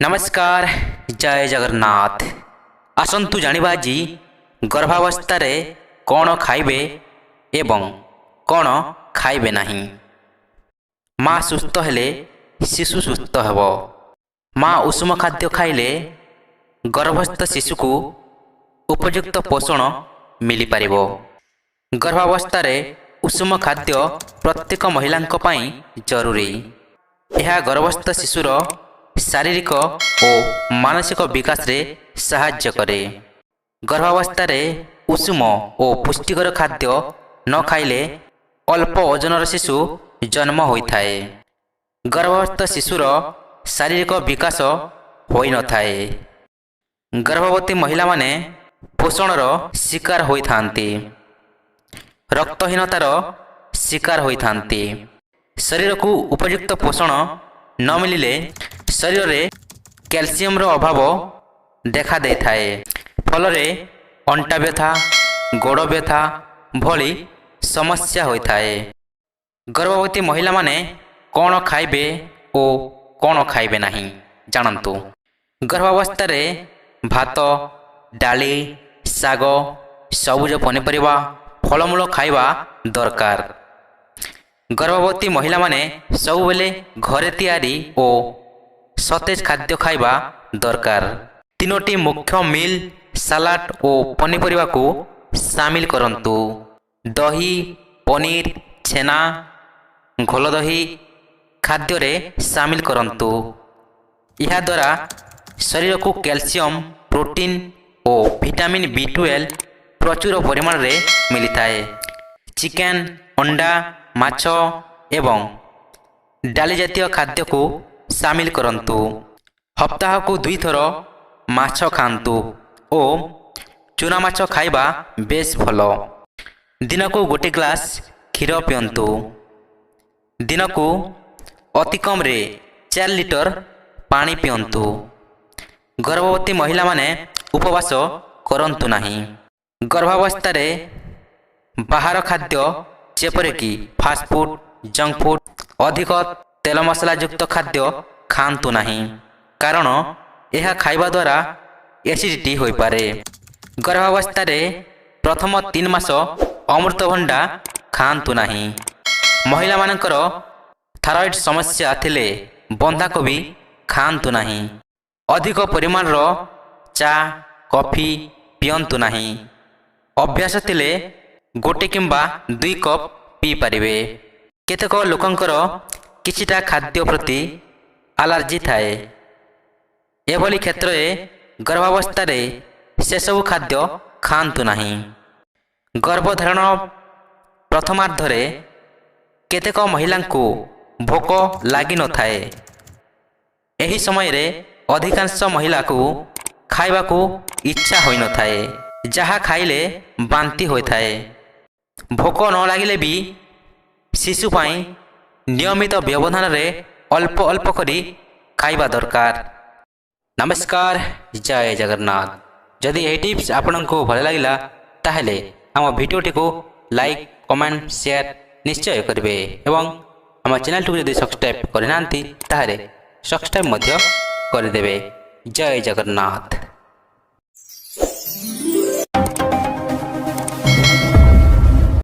ନମସ୍କାର, ଜୟ ଜଗନ୍ନାଥ। ଆସନ୍ତୁ ଜାଣିବା ଆଜି ଗର୍ଭାବସ୍ଥାରେ କ'ଣ ଖାଇବେ ଏବଂ କ'ଣ ଖାଇବେ ନାହିଁ। ମା ସୁସ୍ଥ ହେଲେ ଶିଶୁ ସୁସ୍ଥ ହେବ। ମା ଉଷୁମ ଖାଦ୍ୟ ଖାଇଲେ ଗର୍ଭସ୍ଥ ଶିଶୁକୁ ଉପଯୁକ୍ତ ପୋଷଣ ମିଳିପାରିବ। ଗର୍ଭାବସ୍ଥାରେ ଉଷୁମ ଖାଦ୍ୟ ପ୍ରତ୍ୟେକ ମହିଳାଙ୍କ ପାଇଁ ଜରୁରୀ। ଏହା ଗର୍ଭସ୍ଥ ଶିଶୁର ଶାରୀରିକ ଓ ମାନସିକ ବିକାଶରେ ସାହାଯ୍ୟ କରେ। ଗର୍ଭାବସ୍ଥାରେ ଉଷୁମ ଓ ପୁଷ୍ଟିକର ଖାଦ୍ୟ ନ ଖାଇଲେ ଅଳ୍ପ ଓଜନର ଶିଶୁ ଜନ୍ମ ହୋଇଥାଏ। ଗର୍ଭସ୍ଥ ଶିଶୁର ଶାରୀରିକ ବିକାଶ ହୋଇନଥାଏ। ଗର୍ଭବତୀ ମହିଳାମାନେ କୁପୋଷଣର ଶିକାର ହୋଇଥାନ୍ତି, ରକ୍ତହୀନତାର ଶିକାର ହୋଇଥାନ୍ତି। ଶରୀରକୁ ଉପଯୁକ୍ତ ପୋଷଣ ନ ମିଳିଲେ ଶରୀରରେ କ୍ୟାଲସିୟମର ଅଭାବ ଦେଖାଦେଇଥାଏ। ଫଳରେ ଅଣ୍ଟା ବ୍ୟଥା, ଗୋଡ଼ ବ୍ୟଥା ଭଳି ସମସ୍ୟା ହୋଇଥାଏ। ଗର୍ଭବତୀ ମହିଳାମାନେ କ'ଣ ଖାଇବେ ଓ କ'ଣ ଖାଇବେ ନାହିଁ ଜାଣନ୍ତୁ। ଗର୍ଭାବସ୍ଥାରେ ଭାତ, ଡାଲି, ଶାଗ, ସବୁଜ ପନିପରିବା, ଫଳମୂଳ ଖାଇବା ଦରକାର। ଗର୍ଭବତୀ ମହିଳାମାନେ ସବୁବେଳେ ଘରେ ତିଆରି ଓ ସତେଜ ଖାଦ୍ୟ ଖାଇବା ଦରକାର। ତିନୋଟି ମୁଖ୍ୟ ମିଲ୍, ସାଲାଡ଼ ଓ ପନିପରିବାକୁ ସାମିଲ କରନ୍ତୁ। ଦହି, ପନିର, ଛେନା, ଘୋଳ ଦହି ଖାଦ୍ୟରେ ସାମିଲ କରନ୍ତୁ। ଏହାଦ୍ୱାରା ଶରୀରକୁ କ୍ୟାଲସିୟମ, ପ୍ରୋଟିନ୍ ଓ ଭିଟାମିନ୍ ବି 12 ପ୍ରଚୁର ପରିମାଣରେ ମିଳିଥାଏ। ଚିକେନ୍, ଅଣ୍ଡା, ମାଛ ଏବଂ ଡାଲି ଜାତୀୟ ଖାଦ୍ୟକୁ ସାମିଲ କରନ୍ତୁ। ସପ୍ତାହକୁ ଦୁଇଥର ମାଛ ଖାଆନ୍ତୁ ଓ ଚୁନା ମାଛ ଖାଇବା ବେଶ ଭଲ। ଦିନକୁ ଗୋଟେ ଗ୍ଲାସ୍ କ୍ଷୀର ପିଅନ୍ତୁ। ଦିନକୁ ଅତି କମ୍ରେ 4 ଲିଟର ପାଣି ପିଅନ୍ତୁ। ଗର୍ଭବତୀ ମହିଳାମାନେ ଉପବାସ କରନ୍ତୁ ନାହିଁ। ଗର୍ଭାବସ୍ଥାରେ ବାହାର ଖାଦ୍ୟ ଯେପରିକି ଫାଷ୍ଟଫୁଡ଼୍, ଜଙ୍କ ଫୁଡ଼୍, ଅଧିକ ତେଲ ମସଲାଯୁକ୍ତ ଖାଦ୍ୟ ଖାଆନ୍ତୁ ନାହିଁ, କାରଣ ଏହା ଖାଇବା ଦ୍ୱାରା ଏସିଡ଼ିଟି ହୋଇପାରେ। ଗର୍ଭାବସ୍ଥାରେ ପ୍ରଥମ 3 ମାସ ଅମୃତଭଣ୍ଡା ଖାଆନ୍ତୁ ନାହିଁ। ମହିଳାମାନଙ୍କର ଥାଇରଏଡ଼୍ ସମସ୍ୟା ଥିଲେ ବନ୍ଧାକୋବି ଖାଆନ୍ତୁ ନାହିଁ। ଅଧିକ ପରିମାଣର ଚା, କଫି ପିଅନ୍ତୁ ନାହିଁ। ଅଭ୍ୟାସ ଥିଲେ ଗୋଟେ କିମ୍ବା 2 କପ୍ ପିଇପାରିବେ। କେତେକ ଲୋକଙ୍କର କିଛିଟା ଖାଦ୍ୟ ପ୍ରତି ଆଲର୍ଜି ଥାଏ। ଏଭଳି କ୍ଷେତ୍ରରେ ଗର୍ଭାବସ୍ଥାରେ ସେସବୁ ଖାଦ୍ୟ ଖାଆନ୍ତୁ ନାହିଁ। ଗର୍ଭଧାରଣ ପ୍ରଥମାର୍ଦ୍ଧରେ କେତେକ ମହିଳାଙ୍କୁ ଭୋକ ଲାଗିନଥାଏ। ଏହି ସମୟରେ ଅଧିକାଂଶ ମହିଳାକୁ ଖାଇବାକୁ ଇଚ୍ଛା ହୋଇନଥାଏ। ଯାହା ଖାଇଲେ ବାନ୍ତି ହୋଇଥାଏ। ଭୋକ ନ ଲାଗିଲେ ବି ଶିଶୁ ପାଇଁ ନିୟମିତ ବ୍ୟବଧାନରେ ଅଳ୍ପ ଅଳ୍ପ କରି ଖାଇବା ଦରକାର। ନମସ୍କାର, ଜୟ ଜଗନ୍ନାଥ। ଯଦି ଏହି ଟିପ୍ସ ଆପଣଙ୍କୁ ଭଲ ଲାଗିଲା, ତାହେଲେ ଆମ ଭିଡ଼ିଓଟିକୁ ଲାଇକ୍, କମେଣ୍ଟ, ସେୟାର ନିଶ୍ଚୟ କରିବେ ଏବଂ ଆମ ଚ୍ୟାନେଲଟିକୁ ଯଦି ସବସ୍କ୍ରାଇବ୍ କରିନାହାନ୍ତି, ତାହେଲେ ସବସ୍କ୍ରାଇବ୍ ମଧ୍ୟ କରିଦେବେ। ଜୟ ଜଗନ୍ନାଥ।